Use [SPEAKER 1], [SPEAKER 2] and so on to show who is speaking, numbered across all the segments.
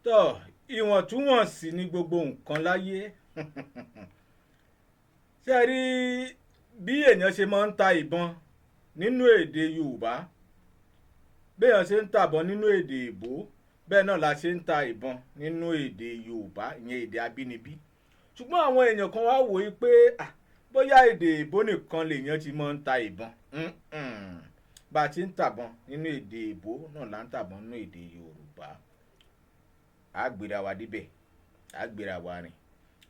[SPEAKER 1] Tọ́, ìwọ̀ntúnwọ̀nsì ní gbogbo nǹkan láyé. Ṣé ẹ rí bí èèyàn ṣe máa ń ta ìbọn nínú èdè Yorùbá, béèyàn ṣe ń tàbọn nínú èdè Ìbò, bẹ́ẹ̀ náà la ṣe ń ta ìbọn nínú èdè Yorùbá, ìyẹn èdè abínibí. Ṣùgbọ́n àwọn èèyàn kan wá wò ó pé, ah, bóyá èdè Ìbò nìkan lèèyàn ti máa ń ta ìbọn. Bá a ti ń tàbọn nínú èdè Ìbò náà là ń tàbọn nínú èdè Yorùbá. A gbéra wa débẹ̀, a gbéra wa rìn,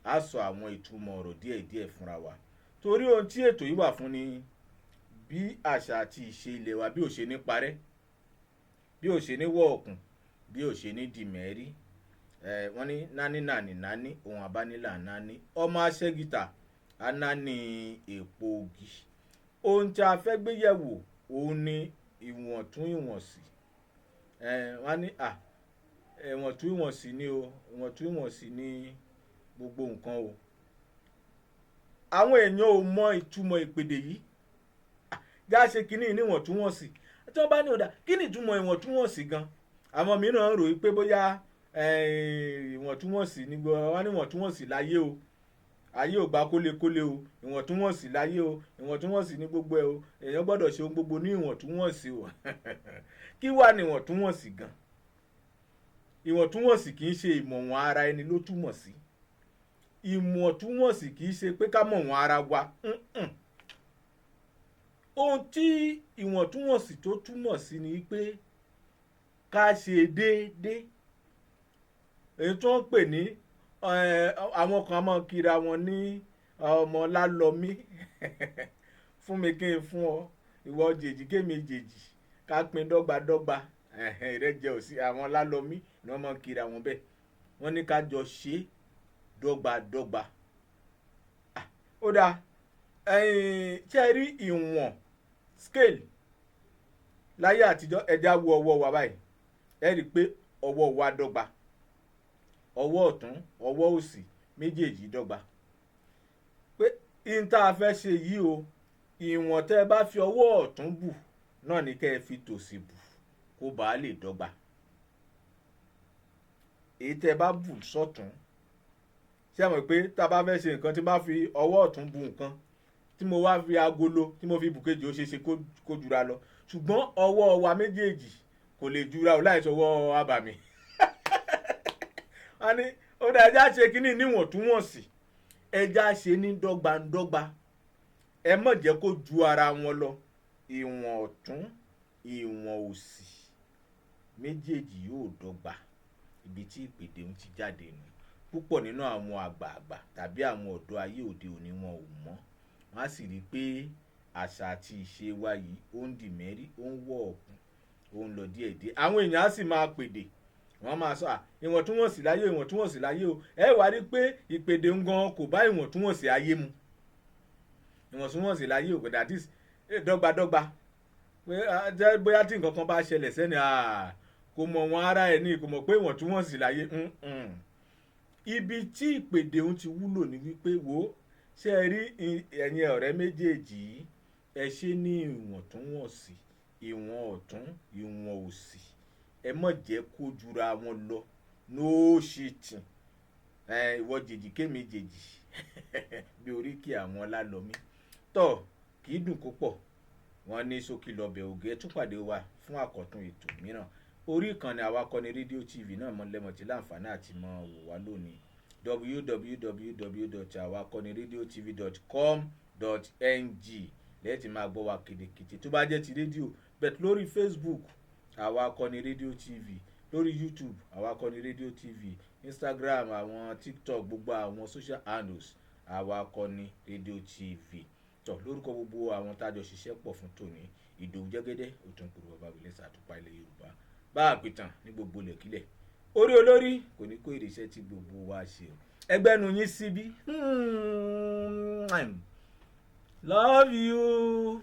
[SPEAKER 1] a sọ àwọn ìtumọ̀ ọ̀rọ̀ díẹ̀díẹ̀ fúnra wa, torí ohun tí ètò yìí wà fún ni bí àṣà àti ìṣe ilẹ̀ wa bí ò ṣe ní parẹ́, bí ò ṣe ní wọ̀ọ̀kùn, bí ò ṣe ní dìmẹ́rí. Ẹ wọ́n ní nání nàní nání ohun àbánilà nání ọmọ aṣẹ́gìtà anání èpo ogi. Ohun tí a fẹ́ gbé yẹ̀wò òun ni ìwọ̀ntún ìwọ̀nsì. Ẹ wọ́n ní à ìwọ̀ntún ìwọ̀nsì ni o, ìwọ̀ntún ìwọ̀nsì ni gbogbo nǹkan o. Àwọn èèyàn ò mọ ìtumọ̀ ìpèdè yìí. Já ṣe kínní níwọ̀ntúnwọ̀nsì. Tí wọ́n bá ní ọ̀dà, kí ni ìtumọ̀ ìwọ̀ntúnwọ̀nsì gan? Àwọn mìíràn rò pé bóyá ìwọ̀ntúnwọ̀nsì ní gbogbo wọn ní ìwọ̀ntúnwọ̀nsì láyé o, ayé ò gba kólekóle o, ìwọ̀ntúnwọ̀nsì láyé o, ìwọ̀ntúnwọ̀nsì ní gbogbo ẹ o, èèyàn gbọ́dọ̀ ṣe ohun gbogbo ní ìwọ̀ntúnwọ̀nsì o. Kí wà ní ìwọ̀ntúnwọ̀nsì gan? Ìwọ̀ntúnwọ̀nsì kì í ṣe ìmọ̀wọ̀n ara ẹni ló túmọ̀ sí. Ìwọ̀ntúnwọ̀nsì kì í ṣe pé ká mọ̀wọ̀n ara wa. Ohun tí ìwọ̀ntúnwọ̀nsì tó túmọ̀ sí ni pé ká ṣe déédéé. Èyí tó ń pè ní àwọn kan máa kíra wọn ní ọmọ lálọ́mí, fún mi kí n fún ọ, ìwọ jèjì kémi jèjì, ká pín dọ́gbadọ́gba, ìrẹ́jẹ ò sí. Àwọn lálọ́mí ni wọ́n máa kíra wọn bẹ́ẹ̀. Wọ́n ní ká jọ ṣe dọ́gbadọ́gba. Ó dáa, ṣé ẹ rí ìwọ̀n, scale, láyé àtijọ́? Ẹja wo ọwọ́ wa báyìí, ẹ rí i pé ọwọ́ wa dọ́gba. Ọwọ́ ọ̀tún, ọwọ́ òsì, méjèèjì dọ́gba. Pé n tá a fẹ́ ṣe yìí o, ìwọ̀n tẹ́ ẹ bá fi ọwọ́ ọ̀tún bù náà ní kẹ́ ẹ fi tòsì bù kó bàa lè dọ́gba. Èyí tẹ́ ẹ bá bù sọ́tún, ṣé ẹ mọ̀ pé tá a bá fẹ́ ṣe nǹkan, tí bá fi ọwọ́ ọ̀tún bu nǹkan, tí mo wá fi agolo tí mo fi bù kejì, ó ṣeé ṣe kó jura lọ. Ṣùgbọ́n ọwọ́ wa méjèèjì kò lè jura o láì sọwọ́ abàmì. Wọ́n ní ó dá, ẹja ṣe kínní níwọ̀ntúnwọ̀nsì, ẹja ṣe ní dọ́gbandọ́gba, ẹ má jẹ́ kó ju ara wọn lọ. Ìwọ̀n ọ̀tún, ìwọ̀n òsì, méjèèjì yóò dọ́gba. Ibi tí ìpèdè ń ti jáde nù. Púpọ̀ nínú àwọn àgbààgbà tàbí àwọn ọ̀dọ́ ayé òde òní, wọn ò mọ̀. Wọ́n á sì rí i pé àṣà àti ìṣe wa yìí, ó ń dì mẹ́rí, ó ń wọ̀ ọ̀kùn, ó ń lọ díẹ̀díẹ̀. Àwọn èèyàn á sì máa pèdè, wọ́n máa sọ à ìwọ̀ntúnwọ̀nsì láyé, ìwọ̀ntúnwọ̀nsì láyé o. Ẹ wá rí i pé ìpèdè ń gan kò bá ìwọ̀ntúnwọ̀nsì ayé mu. Ìwọ̀ntúnwọ̀nsì láyé o, that is dọ́gbadọ́gba, pé bóyá tí nǹkan kan bá ṣẹlẹ̀ sẹ́ni, kò mọ̀ wọn ara ẹ̀ ní, kò mọ̀ pé ìwọ̀ntúnwọ̀nsì láyé. Ibi tí ìpèdè ń ti wúlò ní wípé, wò ó, ṣé ẹ rí ẹ̀yin ọ̀rẹ́ méjèèjì yìí, ẹ ṣe ní ìwọ̀ntúnwọ̀nsì, ìwọ̀n ọ̀tún, ìwọ̀n òsì, ẹ má jẹ́ kó jura wọn lọ. No cheating. Ẹ ìwọ jèjì kémi jèjì, bí oríkì àwọn lálọ́mí tọ́ kì í dùn kó pọ̀. Wọ́n ní ṣókí lọ́bẹ̀ ògè. Tún pàdé wa fún àkọ́tún ètò mìíràn. Orí ìkànnì Àwakọni Rédíò TV náà mọ lẹ́mọ̀tí láǹfààní àti mọ wò wá lónìí, www.awakoniradiotv.com.ng lẹ́yìn tí máa gbọ́ wa kìtìkìtì tó bá jẹ́ ti rédíò bẹ́ẹ̀. Lórí Facebook, Àwakọni Rédíò TV, lórí YouTube, Àwakọni Rédíò TV, Instagram, àwọn TikTok, gbogbo àwọn social handles, Àwakọni Rédíò TV. Tọ, lórúkọ gbogbo àwọn tájọ ṣiṣẹ́ pọ̀ fún tòní, Ìdòwú Jẹ́gẹ́dẹ́ Òtúnkùrú, bàbá wìlẹ́sà àtúpà ilẹ̀ Yorùbá, bá a pìtàn ní gbogbo ilẹ̀kílẹ̀, orí olórí kò ní kó ìrìnsẹ̀ tí gbogbo wa ṣe o. Ẹgbẹ́nu yín síbí. Love you.